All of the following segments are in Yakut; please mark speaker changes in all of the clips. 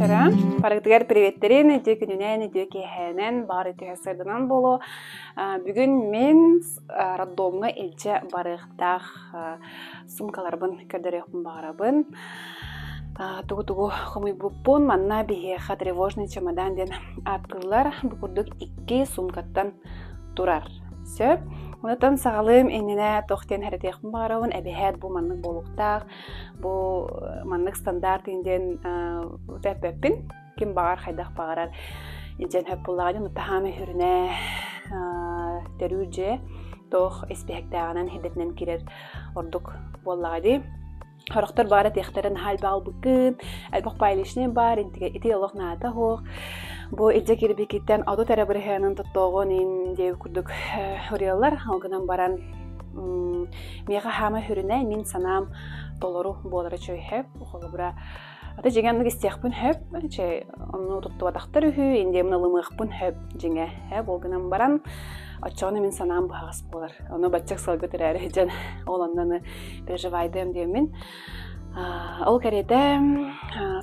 Speaker 1: Чара, барыгытыгар приветтерин, үтүө күнүнэн, үтүө киэһээнэн, баар үтүө сырдынан буолуо. Бүгүн мин роддомҥа илдьэ барыахтаах сумкаларбын көрдөрүөхпүн баҕарабын. Тугу-тугу хомуйбуппун манна биһиэхэ тревожный чемодан диэн ааттыыллар. Бу курдук икки сумкаттан турар. Сөп. Онтон саҕалыым иннинэ туох диэн хэрэтиэхпин баҕарабын. Эбэһээт бу маннык буолуохтаах, бу маннык стандарт диэн эппэппин. Ким баҕар хайдах баҕарар дьэн хөп буллаҕа дьон таһаама хүрүнэ төрүүр дьиэ туох испиһэктээҕинэн хирдэтинэн киирэр ордук буоллаҕа дии. Сорохтор баара этиэхтэрэ наһаа элбэх албыккын, элбэх пайлишный баар, ити олох наада суох. Бу илдьэ кирбикиттэн 30 эрэ бырыһыанын тоттооҕун ин диэбит курдук суруйаллар. Ол гынан баран миэхэ хаама хүрүнэ мин санаам толору буолара чөйһөп. Холобура Ата дьиҥэ оннук истиэхпин сөп, чэ онну туттубатахтар үһү, индиэмин ылымыахпын сөп дьиҥэ, ээ ол гынан баран оччоҕуна мин санаам быһаҕас буолар. Ону бачча ыксалга төрөөрү сылдьан ол онно переживайдыам диэммин. Ол кэриэтэ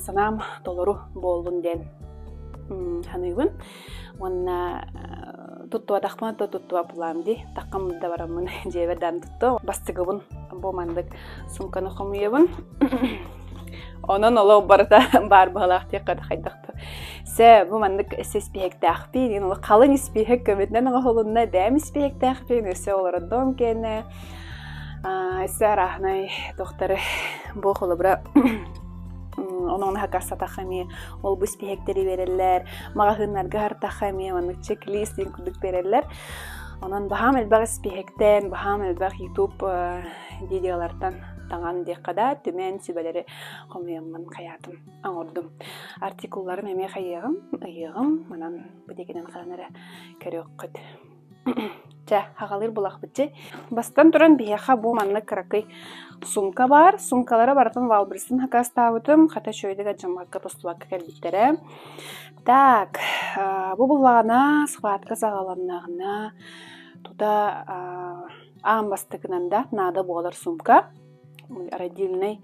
Speaker 1: санаам толору буоллун диэн саныыбын. Уонна туттубатахпына да туттубат булаам дии. Таххам да бараммын дьиэбэр даан туттуо. Бастыгыбын бу маннык сумканы хомуйабын. Онон олох барыта баар быһалаах диэххэ да хайдах да. Сэ бу маннык испииһэктээхпин, диэн олох халыҥ испииһэк көмөтүнэн оҥоһулунна, бэйэм испииһэктээхпин, өссө олорордом киэнэ өссө арааһынай туохтары бу холобура онон хакассатахха эмиэ ол бу испииһэктэри биэрэллэр, маҕаһыыннарга хартахха эмиэ маннык чек-лист диэн курдук биэрэллэр. Онон баһаам элбэх испииһэктэн, баһаам элбэх YouTube видеолартан таҥан диэххэ да, түмэн сүбэлэри хомуйаммын хайаатым, оҥордум. Артикулларын эмиэ хайыаҕым, ыйыаҕым, манан бу диэкинэн хаһан эрэ көрүөххүт. Чэ, хаҕалыыр булахпыт дьи. Бастан туран биһиэхэ бу маннык кыракый сумка баар. Сумкалары барытын Валбристан хакастаабытым. Хата үчүгэйдик адьаммакка тостубакка кэлбиттэрэ. Так, бу буллаҕына схватка саҕаланнаҕына тута аан бастакынан да наада буолар сумка родильный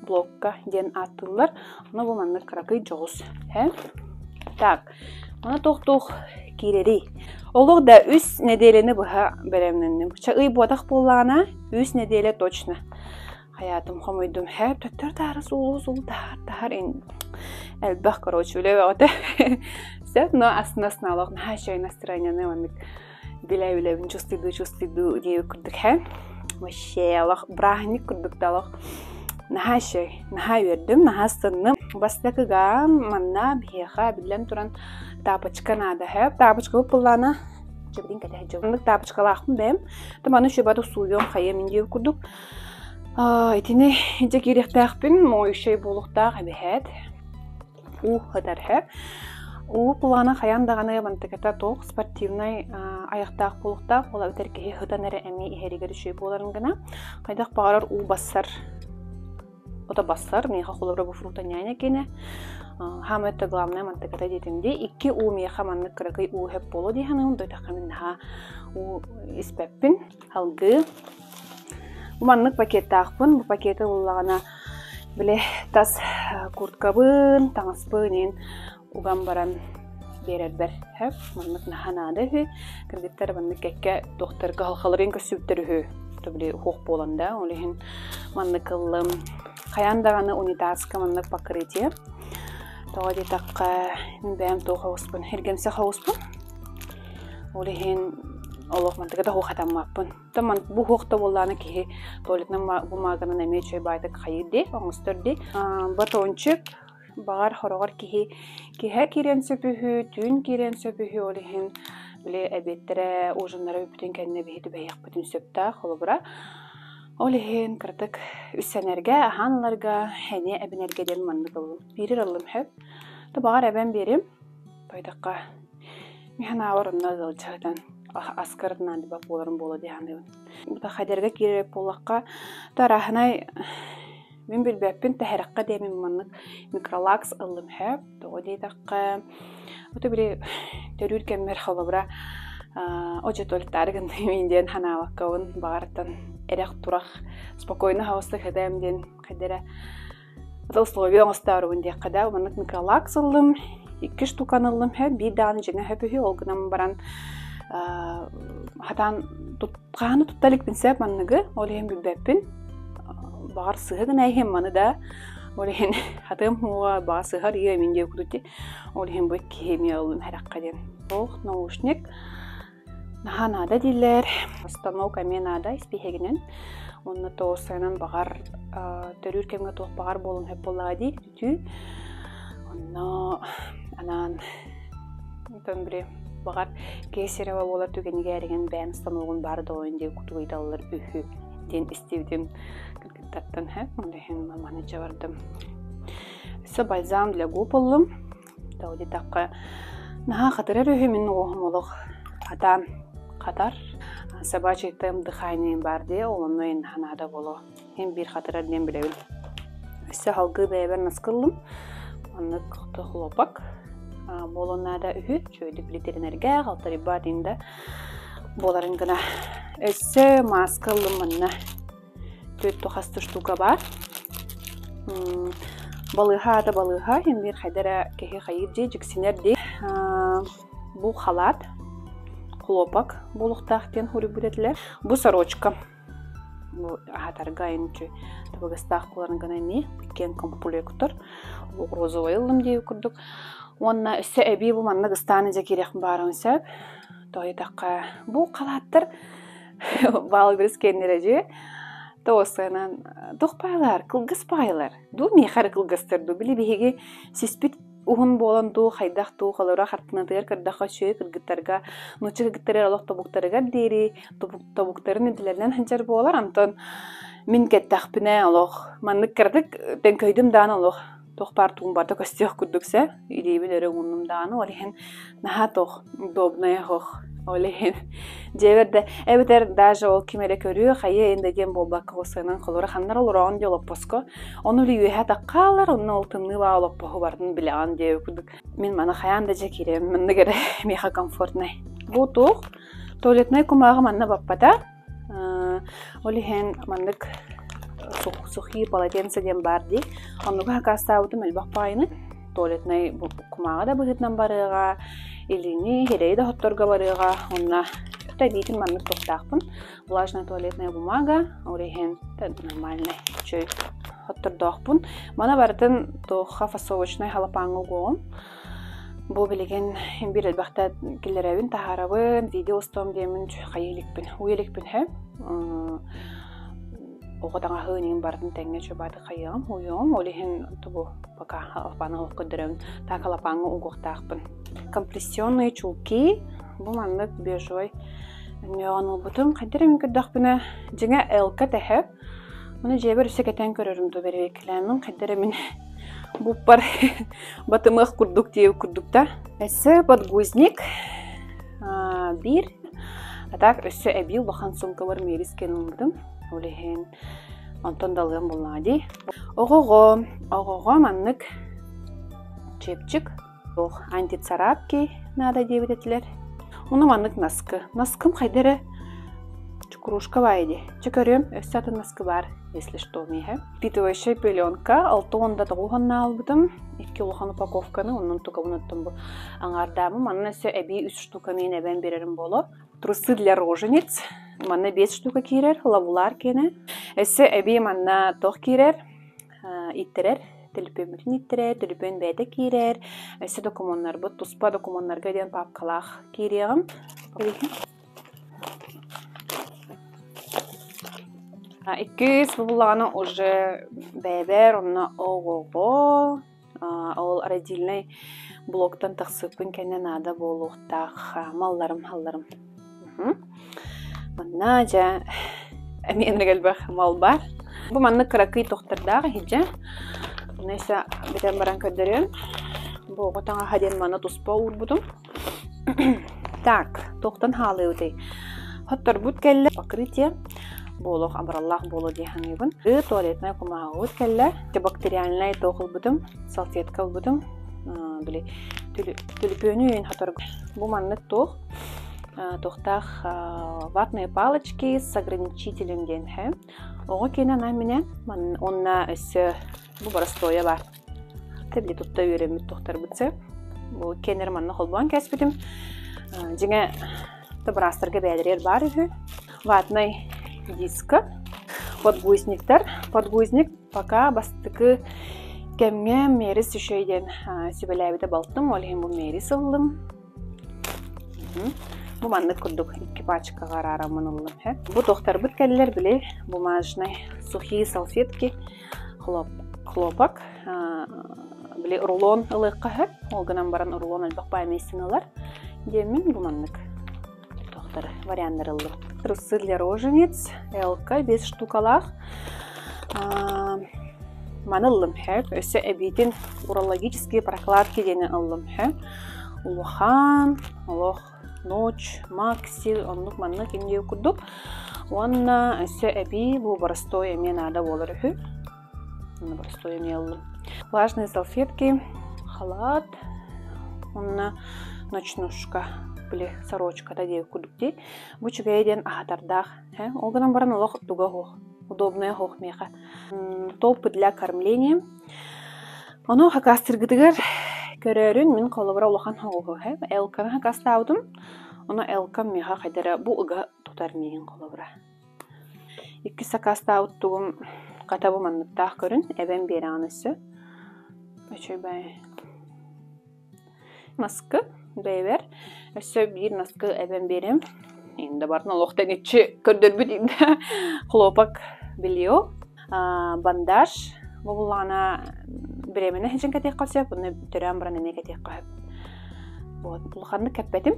Speaker 1: блокка диэн ааттыыллар. Ону бу маннык кыракый дьоҕус. Так, маны туох-туох киирэрий? Олох да үс нэдиэлэни быһа бэлэмнэнним. Ча ый буотах буоллаҕына, үс нэдиэлэ точно. Хайаатым хомуйдум. Һэ, төттөр таары суулуу суул таһар таһар элбэх короче үлэ бөҕөтө. Сөп, но астына астына олох наһаа үчүгэй настроениены маннык билэ-билэбин чувствуйдуу-чувствуйдуу диэбит курдук һэ. Вообще олох бырааһынньык курдук да олох наһаа үчүгэй, наһаа үөрдүм, наһаа астынным. Бастакыга манна биһиэхэ биллэн туран тапочка наада һэ. Тапочкабыт буоллаҕына дьэбидин кэтэ сылдьабын. Маннык тапочкалаахпын бэйэм. То маны үчүгэй сууйуом хайыам мин диэбит курдук. Итини дьэ киириэхтээхпин, моющай буолуохтаах эбэһээт. Уу ытарһэ. Уу плана хайаан даҕаны мантыката туох спортивнай айахтаах буолуохтаах, ол эбэтэр киһи ытан эрэ эмиэ иһэригэр үчүгэй буоларын гына. Хайдах баҕарар уу бассар, ото бассар, миэхэ холобура бу фрукта няня киэнэ. Хаама это главное мантыката диэтим дии. Икки уу миэхэ маннык кыракый уу сөп буолуо дии саныыбын, дойдахха мин наһаа уу испэппин. Салгыы бу маннык пакеттаахпын. Бу пакеты буллаҕына били тас курткабын, таҥаспын иин уган баран биэрэрбэр сөп. Маннык наһаа наада үһү. Кыргыттар маннык кэккэ туохтарга халхаларын көрсүбүттэр үһү. То били уһуох буолан да, ол иһин маннык ыллым. Хайаан даҕаны унитазка маннык покрытие. Тоҕо диэтэххэ, мин бэйэм туох оҕуспун, эргэмсэх оҕуспун. Ол иһин олох мантыга да хатаммаппын. Бу уһуох да буоллаҕына киһи туалетнай бумаганан эмиэ үчүгэй баайдык хайыыр дии, оҥостор дии. Батончик баҕар хороҕор киһи киһэ киириэн сөп үһү, түүн киириэн сөп үһү, ол иһин били эбиэттэрэ, ужиннара бүппүтүн кэннэ биһи түбэһиэхпитин сөптөөх холобура. Ол иһин кыратык үссэнэргэ, аһаан ыларга, эмиэ эбинэргэ диэн маннык ыллым. Биирир ыллым сөп. То баҕар эбэн биэрим. Байдахха мин санаабар онно ыалдьыһытан аскарытынан дибак буоларын буолуо дии саныыбын. Бу хайдарга киирэр буоллахха, тарааһынай мин билбэппин тэһэрэххэ диэмин маннык микролакс ыллым сөп. Тоҕо диэтэххэ, ото били төрүүр кэммэр холобура одьотуолтаары гынным диэн санаабаккабын баҕартан эрэх-турах спокойно хаҕыстык хэтээм диэн хайдара. Условия оҥостоорубун диэххэ да, маннык микролакс ыллым, икки штуканы ыллым һэ, биир даҕаны дьиҥэ сөп үһү, ол гынан баран хатаан хаһаны тутта иликпин сөп манныгы, ол иһин билбэппин. Баҕар сыһа гына иһин маны да, ол иһин хатыам хуоҕа баҕар сыһар иэ мин диэ кутути, ол иһин бу иккиһи эмиэ ыллым хэрэххэ диэн. Ох, наушник Наһаа наада дииллэр. Станок эмиэ наада испииһэгинэн. Уонна тоосайынан баҕар төрүүр кэмҥэ туох баҕар буолуон сөп буоллаҕа дии түтүү. Онно анаан онтон били баҕар кесарево буолар түгэнигэр эригэн бэйэм станогун баар долойун диэн кутук ыйыталлар үһү диэн истибитим кыргыттартан һэ. Ол иһин маны бардым. Өссө бальзам для губ ыллым. Тоҕо диэтэххэ, наһаа хатырар үһү мин уоһум олох хатаан хатар. Собачий темп дыхание баар дии, ол онно наһаа наада буолуо. Һин биир хатырар диэн билэбин. Өссө салгыы бэйэбэр наскы ыллым. Маннык хлопок буолуон наада үһү. Үчүгэйдик билитиринэргэ, халтарыйбаат иһин да буоларын гына. Өссө мааска ыллым манна. Түөрт хас да штука баар. Балыыһа аата балыыһа, иһин биир хайда эрэ киһи хайыыр дии, дьиксинэр дии. Бу халаат, хлопок буолуохтаах диэн суруйбут этилэр. Бу сорочка. Бу аһатарга айымчы табыгастаах буоларын гына эмиэ иккиэн комплектор. Розовай ыллым дии курдук. Уонна өссө эбии бу маннык ыстааны дьэ киириэх баарын сөп. Тоҕо бу халааттар Баалгырыс кэннирэ дьиэ тоосанан туох баалар кылгас баайлар дуу миэхэ эрэ кылгастар дуу били биһиги сиспит уһун буолан дуу хайдах дуу холоро хартыынатыгар көрдөххө үчүгэй кыргыттарга нуучча кыргыттарыгар олох тобуктарыгар диэри тобуктарын үрдүлэринэн сылдьар буолар онтон мин кэттэхпинэ олох маннык кыратык төҥкөйдүм даҕаны олох туох баар тугум барыта көстүөх курдук сэ илиибин өрө ууннум даҕаны ол иһин наһаа туох удобная оһох ол иһин дьиэбэр да эбэтэр даже ол ким эрэ көрүө хайыа да диэн буолбакка сыанан холоро ханнар олороҕун диэ олоппоско ону или үөһэ атахха онно ол тымныы баа олоппоһу барытын билэҕин диэ курдук мин маны хайаан да дьэ киирэбин маннык эрэ миэхэ комфортнай бу туох туалетнай кумааҕы манна баппата Ол иһин маннык сухие полотенца диэн баар дии. Оннуга хакаастаабытым элбэх баҕайыны. Туалетнай кумааҕы да быһыытынан барыаҕа, илиини, сирэйи да хотторго барыаҕа. Онно эбиитин маннык туохтаахпын. Влажная туалетная бумага, ол иһин нормальный үчүгэй хоттордоохпун. Маны барытын туохха фасовочнай халапааҥҥа угуоҕум. Бу билигин биир элбэхтэ киллэрэбин, таһаарабын, видео устуом диэммин хайыы иликпин, уйа иликпин һэ. Оҕо таҥаһы иҥин барытын тэҥҥэ чубааты хайыаҕым, уйуоҕум, ол иһин тубу пока халапааны олох көрдөрөбүн, так халапааҥҥа угуохтаахпын. Компрессионные чулки, бу маннык бежевай өҥнөөҕүн ылбытым. Хайдах эрэ мин көрдөхпүнэ, дьиҥэ элка тэһэ. Ону дьиэбэр өссө кэтээн көрөрүм дуу бэрэбиэркэлээммин, хайдах эрэ мин буппар батымыах курдук диэбит курдук да. Өссө подгузник биир. А так өссө эбии улахан суумкабар миэрис киэн ылбытым. Ол иһин онтон да ылыам буоллаҕа дии. Оҕоҕо, оҕоҕо маннык чепчик Туох антицарапки наада диэбит этилэр. Ону маннык наскы. Наскым хайда эрэ кружка баайы дии. Чэ көрүөм, өссө атын наскы баар, если что миэхэ. Впитывающая пеленка, 69 албытым. Икки улахан упаковканы, оннун тукабын оттон бу аҥаардаамым. Манна өссө эбии үс штуканы эбэн биэрэрим буолуо. Трусы для рожениц. Манна 5 штука киирэр, лавулар киэнэ. Өссө эбии манна туох киирэр? Иттэрэр төлөпүөммүтүн иттэрэр, төлөпүөн бэйэтэ киирэр, өссө докумуоннарбыт туспа докумуоннарга диэн паапкалаах киириэҕим. Иккис бу буллаҕына уже бэйэбэр онно оҕоҕо ол родильнай блоктан тахсыыппын кэннэ наада буолуохтаах малларым халларым. Манна дьэ эмиэ эмиэ элбэх мал баар. Бу маннык кыракый тохтордаах иһирдьэ. Ону өссө бүтэн баран көрдөрүөм. Бу оҕо таҥаһа диэн маны туспа уурбутум. Так, туохтан хаалыыбытый? Хотторбут кэллэ. Покрытие буолуох абыраллаах буолуо дии саныыбын. Туалетнай кумааҕыбыт кэллэ. Бактериальнай туох ылбытым, салфетка ылбытым. Били түлүпүөнү үйэн хоторго. Бу маннык туох туохтаах ватные палочки с ограничителем диэн һэ. Оҕо киэнэ анаан минэ онна өссө Бу боростуойа баар. Тэбили тутта үөрэммит тохтарбыт сөп. Бу кенер манна холбоон кэспитим. Дьиҥэ быраастарга бэйэлэригэр баар үһү. Ватнай диска. Подгузниктар. Подгузник пока бастакы кэмҥэ Мерис үчүгэй диэн сүбэлээбитэ балтым. Ол иһин бу Мерис ыллым. Бу маннык курдук икки пачкаҕа араараммын ыллым. Бу туохтарбыт кэллэр били бумажный сухие салфетки хлопок били рулон ылыахха сөп. Ол гынан баран рулон элбэх баай миэстин ылар. Диэммин бу маннык туохтары варианнар ыллым. Трусы для рожениц, ЛК 5 штукалаах. Маны ыллым сөп. Өссө эбиитин урологические прокладки диэни ыллым сөп. Улахан, олох ночь, макси, оннук маннык инньэ курдук. Уонна өссө эбии бу боростуой эмиэ наада буолар үһү. Уонна боростуой эмиэ ыллым. Влажные салфетки, халат, уонна ночнушка, били сорочката диэбит курдук дии. Бу үчүгэйэ диэн аһатардаах. Ол гынан баран олох туга суох, удобная суох миэхэ. Толпы для кормления. Ону хакастыргытыгар көрөөрүн мин холобура улахан оҕуһу Элканы хакастаабытым. Ону Элкам миэхэ хайдара бу ыга тутар миигин холобура. Иккис сакаастаабыт тугум хата бу манныктаах көрүн эбэн биэрэҕин өссө. Үчүгэй. Наскы бэйэбэр өссө биир наскы эбэн биэрэм. Инде барын олох тэҥиччи көрдөрбүт инде хлопок белье бандаж бу буллаҕына бириэмэни сылдьан кэтиэххэ сөп уонна төрөөн баран эмиэ кэтиэххэ сөп. Вот улаханнык кэппэтим.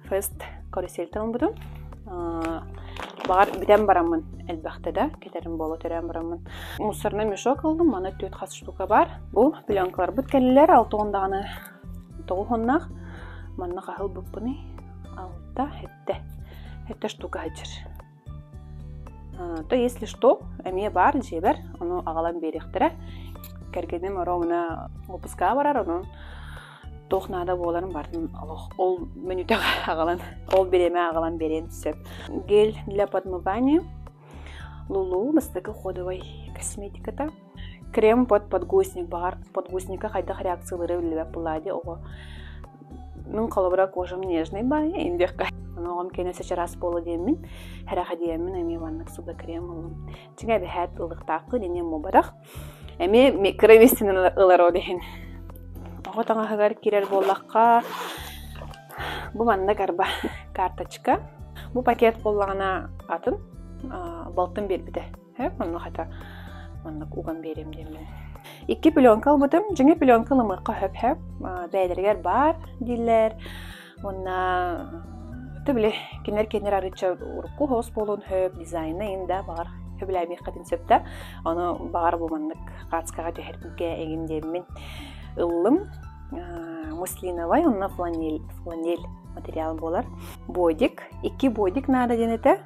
Speaker 1: Фест карусельтан ылбытым. Баҕар бүтэн бараммын элбэхтэ да кэтэрим буола төрөөн бараммын. Мусорный мешок ыллым, маны түөрт хас штука бар. Бу пленкаларбыт кэллилэр, алта уон даҕаны тоҕус уоннаах. Манна хаһыл буппуный? Алта, сэттэ. Сэттэ штука сылдьар. То если что, эмиэ баар дьиэбэр, ону аҕалан биэриэхтэрэ. Кэргэним оруобуна уоппускаҕа барар, онон туох наада буоларын барытын олох ол мүнүүтэҕэ аҕалан, ол бириэмэ аҕалан биэриэн сөп. Гель для подмывания Лулу бастакы ходовой косметиката. Крем под подгузник баҕар подгузника хайдах реакциялыыра биллибэт буоллаа дии оҕо мин холобура кожам нежный баайы индиэххэ ону оҕом киэнэ чараас буола диэммин хэрэхэ диэммин эмиэ маннык суда крем ыллым дьиҥэ эбэһээт ылыктаахпын иниэм муобатах эмиэ кыра миэстэни ылар ол иһин оҕо таҥаһыгар киирэр буоллахха бу маннык арба карточка бу пакет буоллаҕына атын балтым биэрбитэ Онно хата маннык уган биэриэм диэммин. Икки пленка ылбытым. Дьиҥэ пленка ылымыахха сөп-сөп. Бэйэлэригэр баар дииллэр. Уонна били кинилэр кинилэр арыычча урукку хоос буолуон сөп, дизайна иҥин да баҕар сөбүлээмиэххитин сөп да. Ону баҕар бу маннык хаацкаҕа түһэрбиккэ эҥин диэммин ыллым. Муслиновай уонна фланель, фланель материал буолар. Бодик. Икки бодик наада диэн этэ.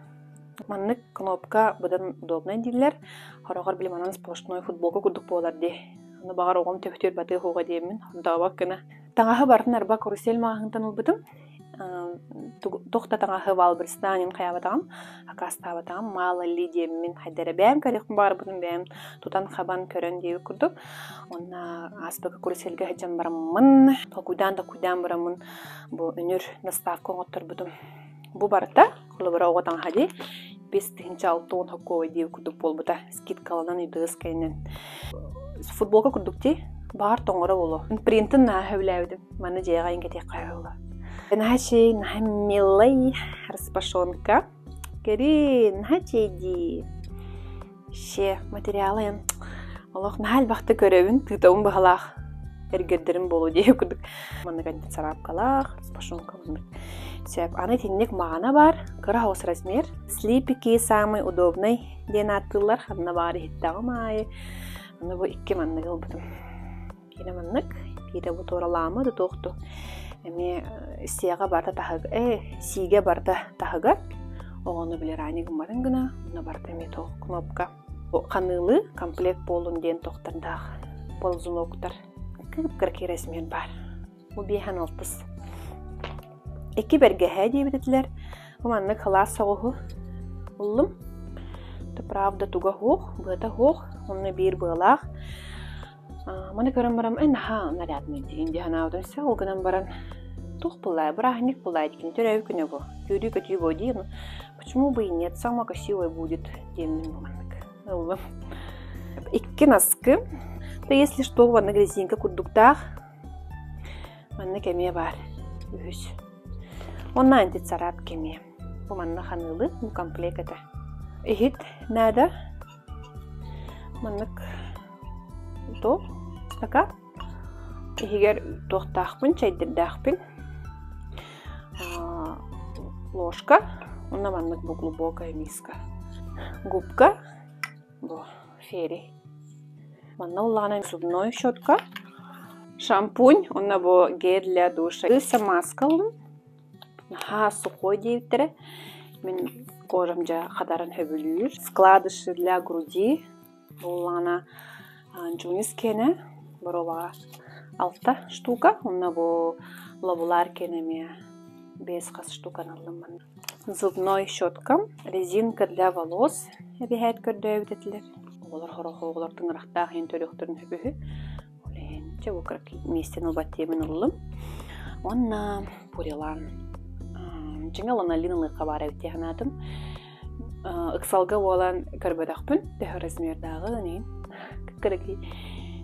Speaker 1: Маннык кнопка быдан удобнай дииллэр. Хороҕор били манан сплошной футболка курдук буолар дии. Аны баҕар оҕом төбөтүгэр батыа суоҕа диэммин хордообот гына. Таҥаһы барытын арба карусель маҕаһыынтан ылбытым. Туох да таҥаһы Валберстан иһин хайаабатаҕым, акаастаабатаҕым, мало ли диэммин хайда эрэ бэйэм көрүөхпүн баҕарбытым бэйэм тутан-хабан көрөн диэбит курдук. Уонна ааспыкка карусельга сылдьан бараммын, толкуйдаан-толкуйдаан бараммын бу үнүр доставка оҥотторбутум. Бу барыта, холобура оҕо таҥаһа дии, 5060 хоккуобай диэбит курдук буолбута, скидкаланан ыйдыгыс кэннин. Футболка курдук дии, баҕар тоҥоро буолуо. Принтын наһаа сөбүлээбитим, манна дьиэҕэ иҥ кэтиэххэ буолуо. Наһаа чэй, наһаа милай распашонка. Кэрин, наһаа чэй дии. Ще материала эн олох наһаа элбэхтэ көрөбүн, тыытабын быһалаах эргэрдэрим буолуо диэ курдук. Маннык антицарапкалаах, распашонка маннык. Сөп. Аны итинник маҕана баар, кыра соҕус размер. Слипики самый удобный диэн ааттыыллар, ханна баар иһиттэҕим аайы. Аны бу икки манныгы ылбытым. Биирэ маннык, биирэ бу туоралаама да туох ту эмиэ сиэҕэ барыта таһыга э сиигэ барыта таһыгар оҕону били ранее гымматын гына онно барыта эмиэ туох кнопка ханыылыы комплект буоллун диэн тохтардаах ползуноктар кып-кыракый размер баар бу биэһэн алтыс икки бэргэһээ диэбит этилэр бу маннык халаас соҕуһу ыллым то правда туга суох быата суох онно биир быалаах. Маны көрөн баран эн наһаа нарядный диин дии санаабытым все ол гынан баран туох буоллаа бырааһынньык буоллаа дии төрөөбүт күнэ бу үөрүү көтүү буо дии почему бы и нет самое красивое будет диэммин бу маннык ыллым икки наскы да если что маннык резинка курдуктаах маннык эмиэ баар үһүс уонна антицарап кэмиэ бу манна ханыылы бу комплект этэ иһит наада Маннык туох стакан иһигэр туохтаахпын, чэйдэрдээхпин, ложка уонна маннык бу глубокая миска. Губка бу фери. Манна улаҕана зубной щетка, шампунь уонна бу гель для душа. Кыыс маска ыллым. Наһаа сухой диэбиттэрэ. Мин кожам дьэ хатарын сөбүлүүр. Складыши для груди буоллаҕына джунис киэнэ боруобаҕа алта штука. Онно бу лобулар киэнэ эмиэ биэс хас штуканы ыллым манна. Зубной щетка, резинка для волос эбиһээт көрдөөбүт этилэр. Оҕолор сорох оҕолор тыҥырахтаах иһин төрүөхтэрин сөп үһү. Ол иһин чэ бу миэстэни ылбат диэмин ыллым. Уонна Пурилан. Дьиҥэ ланолин ылыахха баар эбит дии санаатым. Ыксалга буолан көрбөтөхпүн. Төһө размердааҕы иһин. Кыракый.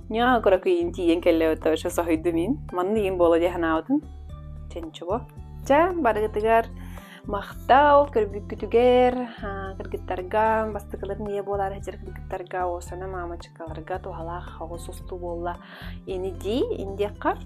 Speaker 1: Ньаа кыракыйын тиийэн кэллэ вообще соһуйдум иин. Манна иин буола дии санаабытым. Чэ ничего. Чэ барыгытыгар Махтал көрбүккүтүгэр, кыргыттарга, бастакыларын ийэ буолаары сылдьар кыргыттарга, уосана маамачыкаларга туһалаах оҕус устуу буолла ини дии, индиэххэ.